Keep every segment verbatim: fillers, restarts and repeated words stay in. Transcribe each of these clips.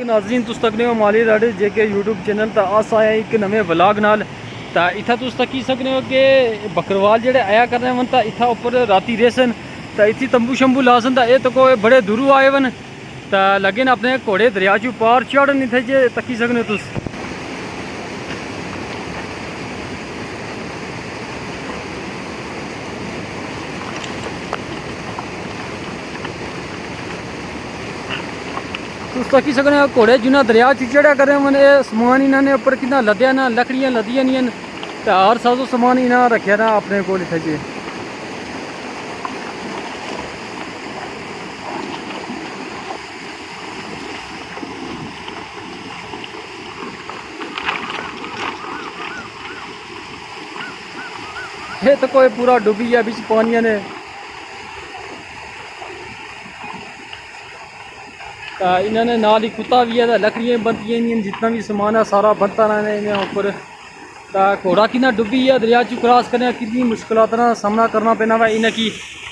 ناظرین، تس تکنے ہو مالی راڈ جے کے یوٹیوب چینل، تا اس آیا ایک نویں ولاگ نال۔ تا اتھا تس تکی سکنے ہو کہ بکروال جڑے آیا کرنے ہن، تا اتھا اوپر راتی رہسن، تا اتھی تمبو شمبو لاسن۔ تا اے تکو اے بڑے دوروں آئے ون، تا لگے نا اپنے گھوڑے دریا چوں پار چڑھن۔ اتھے جے تکی سکنے ہو تس۔ تس تکی سکنے ہو گھوڑے جنہاں دریا چ چڑھیا کرنے ہن، اے سامان انہاں نے اوپر کتنا لدیا نا، لکڑیاں لدیاں نیاں، تے ہر ساز و سامان انہاں رکھیا نا اپنے کول اتھے جے۔ اے تکو اے پورا ڈبی گیا بچ پانیاں نے۔ تا انہاں نے نال ہی کتا وی ہے، تا لکڑیاں بنتیاں نیاں، جتنا وی سامان ہے سارا بنتا رہنا انہاں اوپر۔ تا گھوڑا کنا ڈبی گیا، دریا چوں کراس کرنے کتنی مشکلات نا سامنا کرنا پینا وا انہاں کی،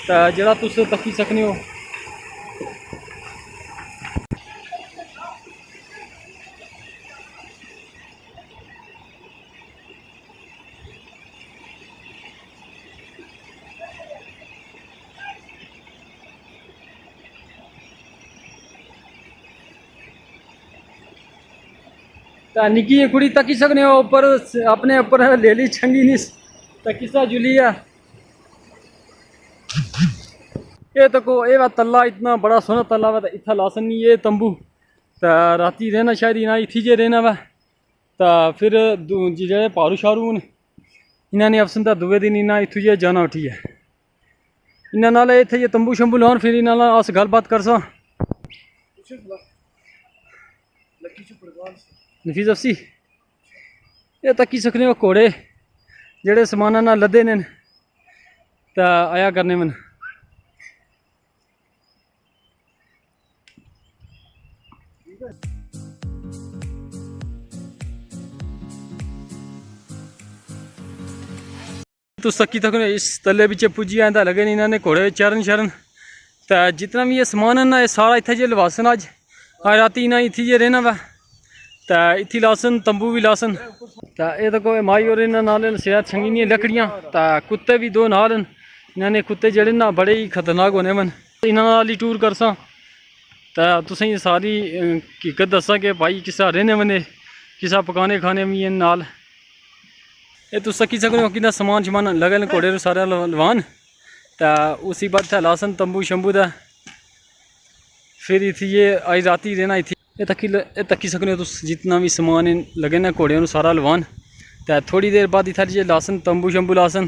تا جڑا تس تکی سکنے ہو۔ تے نکی جی کڑی تکی سکنے ہو، اوپر اپنے اوپر لیلی چھنگی نی، تے کسا جلی ہے۔ اے تکو، اے وا تلا، اتنا بڑا سوہنا تلا وا، تے اتھا لاسن نی اے تمبو۔ تے راتی رہنا شاید انہاں اتھی جے رہنا وا۔ تے فر دو-، جے-، جیہڑے پارو شارو ہن، انہاں نے افسن تے دوے دن انہاں اتھوں جے جانا اٹھی ہے۔ انہاں نال اتھے جے تمبو شمبو لان، فر انہاں نال اس گل بات کرساں۔ نفیس افسی، اے تکی سکنے ہو گھوڑے جیہڑے ساماناں نال لدے نے، تے آیا کرنے من۔ تس تکی تکو اس تلے بچے پجی آئیں، تے لگے نے انہاں نے گھوڑے چرن شرن۔ تے جتنا وی اے سامان ہے نا، اے سارا اتھے جے لواسن اج۔ اج راتی انہاں اتھی جے رہنا وا۔ تے اتھی لاسن، تمبو وی لاسن۔ تے اے تکو اے مائی اور انہاں نال سیاہ چھنگی نیاں لکڑیاں۔ تے کتے وی دو نال ہن۔ انہاں نے کتے جیہڑے نا بڑے ہی خطرناک ہونے ون۔ انہاں نال ہی ٹور کرساں۔ تے تساں کی ساری، اے، حقیقت دساں کہ بھائی کسا رہنے ونے، کسا پکانے کھانے وی ہن نال۔ اے تس تکی سکنے ہو کتنا سامان شمان لگے نے گھوڑے سارے لو-، لوان۔ تے اسی بعد اتھے لاسن تمبو شمبو تے فر اتھی اے آئی راتی رہنا اتھی۔ اے تکی ل-، اے تکی سکنے ہو تس جتنا وی سامان ہے لگے نا گھوڑے نو سارا لوان۔ تے تھوڑی دیر بعد اتھا جے لاسن تمبو شمبو لاسن،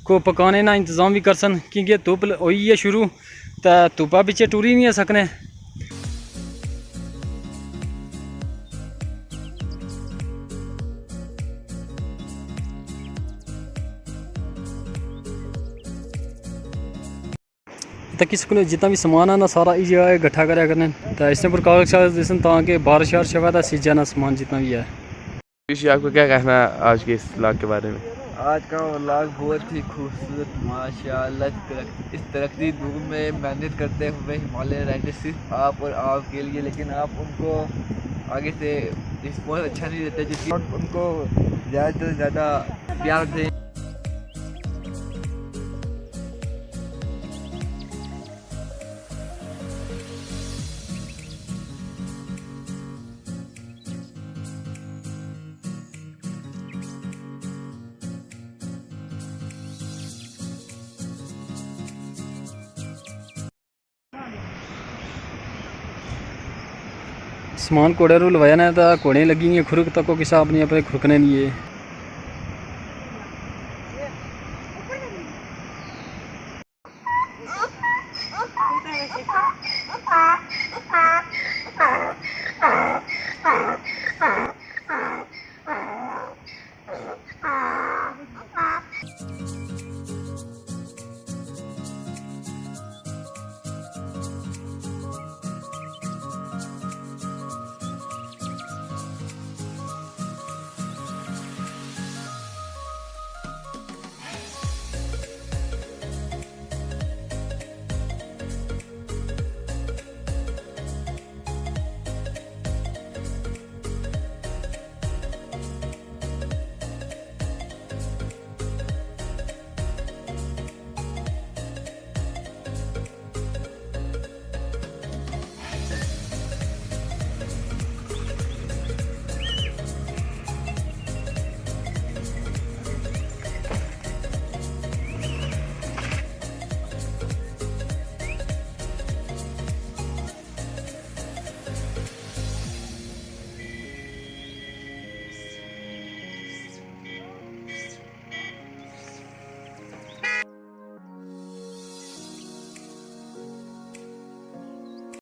کو پکانے نا انتظام وی کرسن، کیونکہ دھوپ ل-، ہوئی ہے شروع، تے دھوپا بچے ٹری نی سکنے۔ تکی سکنے جتنا وی سامان ہے نا، سارا ایہہ جگہ اکٹھا کریا کرنے۔ تے اس نے پر کاغذ شاغذ دیسن تاکہ بارش شارش ہوے تے سجے نا سامان جتنا وی ہے۔ جی، آپ کو کیا کہنا ہے آج کے اس ولاگ کے بارے میں؟ آج کا ولاگ بہت ہی خوبصورت، ماشاءاللہ، اس درخت، اس درختی دھوپ میں محنت کرتے ہوئے ہمالیہ رائڈر صرف آپ اور آپ کے لیے، لیکن آپ ان کو آگے سے رسپانس اچھا نہیں دیتے، جس کی ان کو زیادہ سے زیادہ پیار دیں۔ سامان گھوڑے رو لوایا نے، تاں گھوڑے لگی نی ہے کھرک، تاں کو کسا اپنی اپنے کھرکنے نی ہے۔